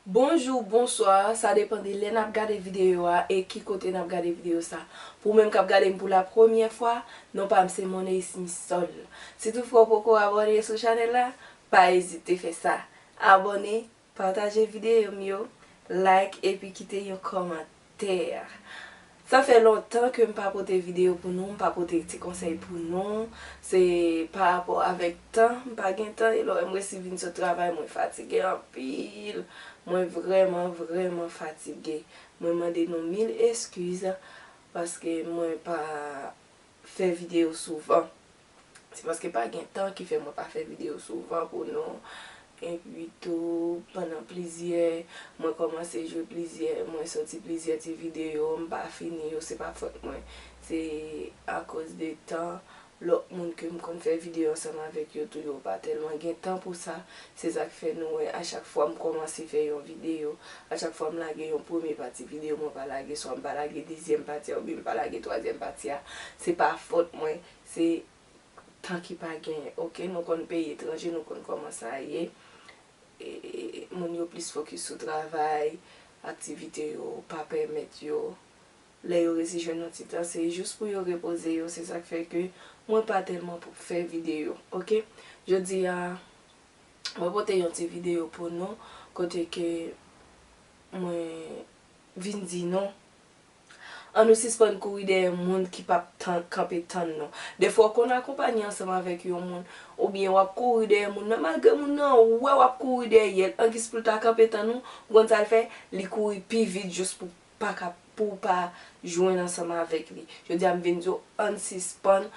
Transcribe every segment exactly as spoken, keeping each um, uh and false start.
Bonjou, bonswa, sa depann de lè n ap gade videyo a e ki kote n ap gade videyo sa. Pou ou menm k ap gade m pou la premyè fwa, non pa m se Moneyce Missol. Si toutfwa w poko abòne sou chanèl la, pa ezite fè sa. Abòne, pataje videyo m yo, like epi kite yon kòmantè. Sa fè lontan ke m pa pote videyo pou nou, m pa pote ti konsèy pou nou. Se pa rapò avèk tan, m pa gen tan, e lè w wè m resi vin sot travay, mwen fatige anpil. Mwen vrèman, vrèman fatige. Mwen mande nou mil eskiz paske mwen pa fè videyo souvan. Se paske pa gen tan ki fè mwen pa fè videyo souvan pou nou. Epi tou, pandan plizyè, mwen kòmanse jwe plizyè, mwen soti plizyè ti videyo, m pa fini yo, se pa fòt mwen. Se akoz de tan, lòt moun ke m konn fè videyo ansanm avèk yo tou, yo pa tèlman gen tan pou sa. Se sa k fè nou wè, a chak fwa m kòmanse fè yon videyo, a chak fwa m lage yon premye pati videyo, mwen pa lage, swa m pa lage dezyèm pati a, oubyen m pa lage twazyèm pati a, se pa fòt mwen, se tan ki pa genyen, oke? Nou konn peyi etranje, nou konn kòman sa ye. E, moun yo plis fokis sou travay, aktivite yo pa pèmèt yo. Lè yo resi jwenn yon ti tan, se jis pou yo repoze yo. Se sa k fè ke mwen pa tèlman pou fè videyo, oke? Jodi a, mwen pote yon ti videyo pou nou, kote ke mwen vin di nou, ann nou sispann kouri dèyè moun ki p ap tan-, kanpe tann nou. Defwa, w konn akonpanye ansanm avèk yon moun, oubyen w ap kouri dèyè moun nan, malgre moun nan wè w ap kouri dèyè l, angis pou l ta kanpe tann ou, w konn sa l fè? Li kouri pi vit jis pou pa ka, pou w pa jwenn ansanm avèk li. Jodi a, m vin di w, ann sispann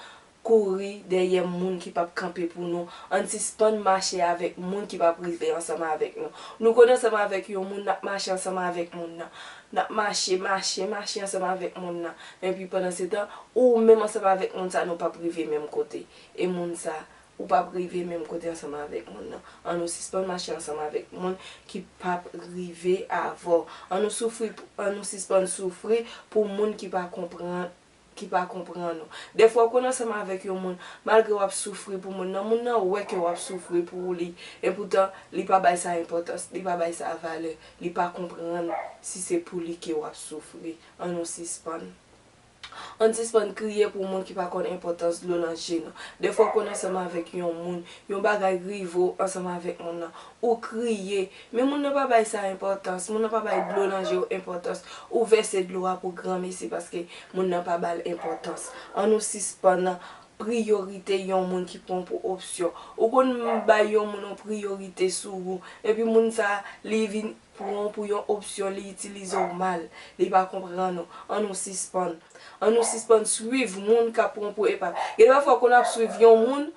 kouri dèyè moun ki p ap kanpe pou nou. Ann sispann mache avèk moun ki p ap rive ansanm avèk nou. Nou konn ansanm avèk yon moun, n ap mache ansanm avèk moun nan. N ap mache, mache, mache ansanm avèk moun nan. Epi pandan se tan, ou menm ansanm avèk moun sa, nou p ap rive menm kote. E moun sa, ou p ap rive menm kote ansanm avèk moun nan. Ann nou sispann mache ansanm avèk moun ki p ap rive avè w. Ann nou soufri, ann nou sispann soufri pou moun ki pa konprann, ki pa konprann ou. Defwa, w konn ansanm avèk yon moun, malgre w ap soufri pou moun nan, moun nan wè ke w ap soufri pou li, epoutan, li pa bay sa enpòtans, li pa bay sa valè, li pa konprann si se pou li ke w ap soufri. Ann nou sispann. Ann sispann kriye pou moun ki pa konn enpòtans dlo nan je nou. Defwa, w konn ansanm avèk yon moun, yon bagay rive w ansanm avèk moun nan, ou kriye, men moun nan pa bay sa enpòtans, moun nan pa bay dlo nan je w enpòtans, ou vèse dlo a pou granmesi paske moun nan pa ba l enpòtans. Ann nou sispann priyorite yon moun ki pran w pou opsyon. Ou konn bay yon moun yon priyorite sou ou, epi moun sa a, li vin pran w pou yon opsyon, li itilize w mal, li pa konprann ou. Ann nou sispann. Ann nou sispann swiv moun k ap pran w pou epav. Gen de pafwa w konn ap swiv yon moun,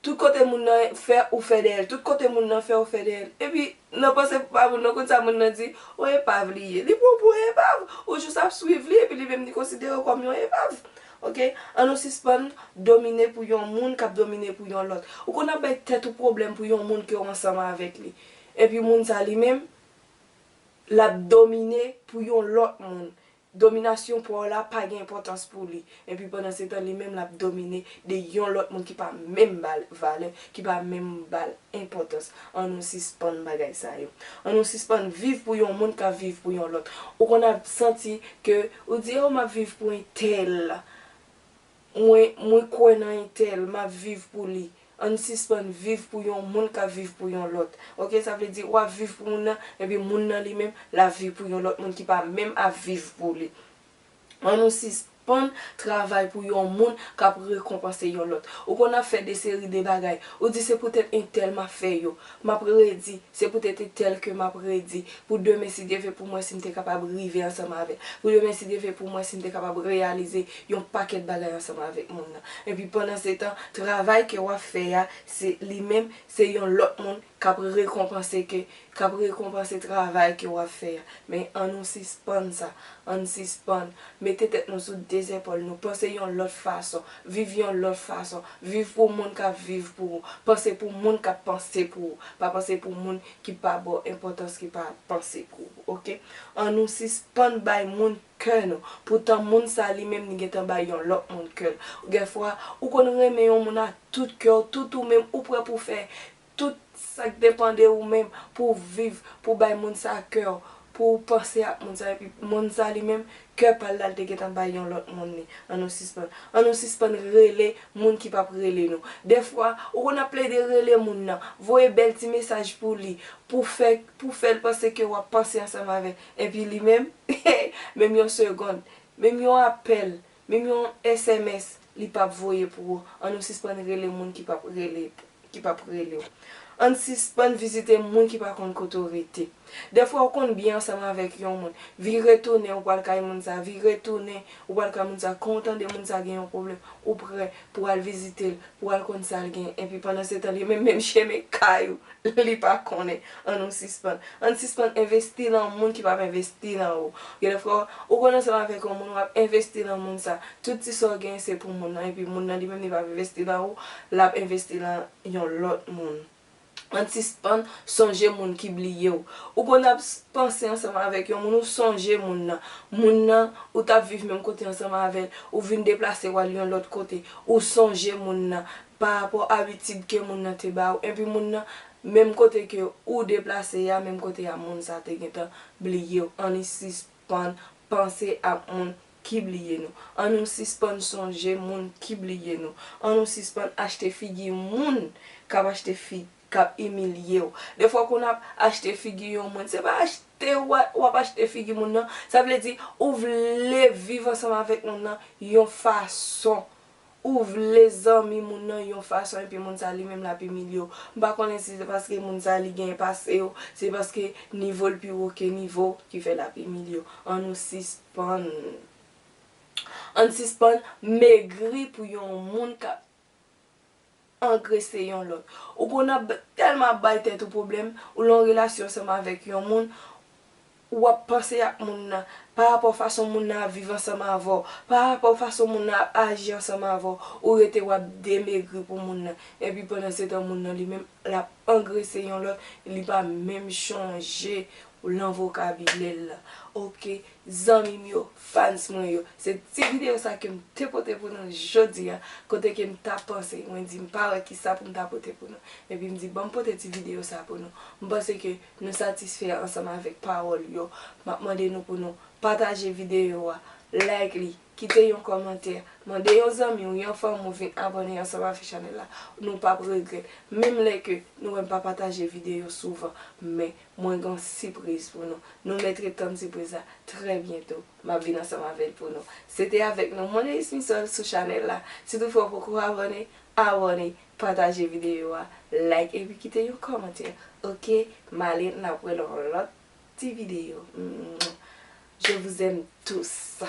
tout kote moun nan fè, ou fè dèyè l. Tout kote moun nan fè, ou fè dèyè l. Epi, nan panse pa moun nan, konn sa moun nan di, o epav li ye. Li pran w pou epav. Ou jis ap swiv li, epi li menm li konsidere w kòm yon epav. Oke? Ann nou sispann domine pou yon moun k ap domine pou yon lòt. Ou konn ap bay tèt ou pwoblèm pou yon moun ke w ansanm avèk li. Epi moun sa li menm, l ap domine pou yon lòt moun. Dominasyon pa w la pa gen enpòtans pou li. Epi pandan se tan, li menm l ap domine de yon lòt moun ki pa menm ba l valè, ki pa menm ba l enpòtans. Ann nou sispann bagay sa yo. Ann nou sispann viv pou yon moun k ap viv pou yon lòt. Ou konn ap santi ke ou di, o, m ap viv pou entèl. Mwen, mwen kwè nan entèl, m ap viv pou li. Ann sispann viv pou yon moun k ap viv pou yon lòt. Oke, sa vle di w ap viv pou moun nan, epi moun nan li menm, l ap viv pou yon lòt moun ki pa menm ap viv pou li. Ann nou sispann travay pou yon moun k ap rekonpanse yon lòt. Ou konn ap fè de seri de bagay. Ou di se poutèt entèl m ap fè yo. M ap redi, se poutèt entèl ke m ap redi. Pou demen, si Dye vle, pou m wè si m te kapab rive ansanm avè l. Pou demen, si Dye vle, pou m wè si m te kapab reyalize yon pakèt bagay ansanm avèk moun nan. Epi pandan se tan, travay ke w ap fè a, se li menm, se yon lòt moun k ap rekonpanse ke, k ap rekonpanse travay ke w ap fè a. Men ann nou sispann sa. Ann sispann mete tèt nou sou de zèpòl nou. Panse yon lòt fason. Viv yon lòt fason. Viv pou moun k ap viv pou ou. Panse pou moun k ap panse pou ou. Pa panse pou moun ki pa ba w enpòtans, ki pa panse pou ou, oke? Ann nou sispann bay moun kè nou. Poutan moun sa li menm li gentan bay yon lòt moun kè l. Dèfwa, ou konn renmen yon moun ak tout kè w, tout ou menm, ou prè pou fè tout sa k depann de ou menm pou w viv, pou w bay moun sa kè w, pou w panse ak moun sa, epi moun sa li menm, kè pa l la, l te gentan bay yon lòt moun li. An nou sispann. An nou sispann rele moun ki p ap rele nou. Dèfwa, ou konn ap plede rele moun nan, voye bèl ti mesaj pou li, pou fè, pou fè l panse ke w ap panse ansanm avè l. Epi li menm, menm yon segonn, menm yon apèl, menm yon S M S, li p ap voye pou ou. An nou sispann rele moun ki p ap rele, ki p ap rele w. Ann sispann vizite moun ki pa konn kote w rete. Dèfwa ou konn byen ansanm avèk yon moun. Vire tounen ou pral kay moun sa, vire tounen ou pral kay moun sa. Kan w tande moun sa gen yon pwoblèm, ou prè pou w al vizite l, pou w al konn sa l gen. Epi pandan se tan, li menm, menm chemen kay ou, li pa konnen. An nou sispann. Ann sispann envesti nan moun ki p ap envesti nan ou. Gen dèfwa, ou konn ansanm avèk yon moun, w ap envesti nan moun sa. Tout ti sa w genyen, se pou moun nan. Epi moun nan li menm, li p ap envesti nan ou, l ap envesti nan yon lòt moun. Ann sispann sonje moun ki bliye w. Ou konn ap s- panse ansanm avèk yon moun, ou sonje moun nan. Moun nan, ou t ap viv menm kote ansanm avè l, ou vin deplase w al yon lòt kote, ou sonje moun nan. Pa rapò abitid ke moun nan te ba ou, epi moun nan, menm kote ke ou deplase a, menm kote a moun sa te gentan bliye w. Ann sispann panse ak moun ki bliye nou. An nou sispann sonje moun ki bliye nou. An nou sispann achte figi moun k ap achte figi k ap imilye w. Dèfwa, ou konn ap achte figi yon moun, se pa achte w a- w ap achte figi moun nan. Sa vle di, ou vle viv ansanm avèk moun nan yon fason. Ou vle zanmi moun nan yon fason, epi moun sa li menm l ap imilye w. M pa konnen si se paske moun sa li genyen pase w, se paske nivo l pi wo ke nivo w ki fè l ap imilye w. An nou sispann. Ann sispann megri pou yon moun k ap angrese yon lòt. Ou konn ap tèlman ap bay tèt ou pwoblèm, ou lan yon relasyon ansanm avèk yon moun, w ap panse ak moun nan, pa rapò fason moun nan ap viv ansanm avè w, pa rapò fason moun nan ap aji ansanm avè w, ou rete w ap demegri pou moun nan. Epi pandan se tan, moun nan li menm, l ap angrese yon lòt, li pa menm chonje lan vokabilè l la. Oke, zanmi m yo, fans mwen yo, se ti videyo sa ke m te pote pou nou jodi a, kote ke m ta panse, mwen di m pa wè kisa pou m ta pote pou nou. Epi m di, ban m pote ti videyo sa pou nou. M panse ke nou satisfè ansanm avèk pawòl yo. M ap mande nou pou nou pataje videyo a, like li, kite yon kòmantè, mande yon zanmi w, yon fanmi w vin abòne ansanm avèk chanèl la. Nou p ap regrèt. Menm lè ke nou wè m pa pataje videyo souvan, men mwen gen yon sipriz pou nou. Nou mèt ret tann sipriz la. Trè byento, m ap vin ansanm avè l pou nou. Se te avèk nou, Mondelis Misol sou chanèl la. Si toutfwa w poko abòne, abòne, pataje videyo a, like epi kite yon kòmantè. Oke, m ale, n ap wè nan yon lòt ti videyo. Mwah. Je vous aime tous.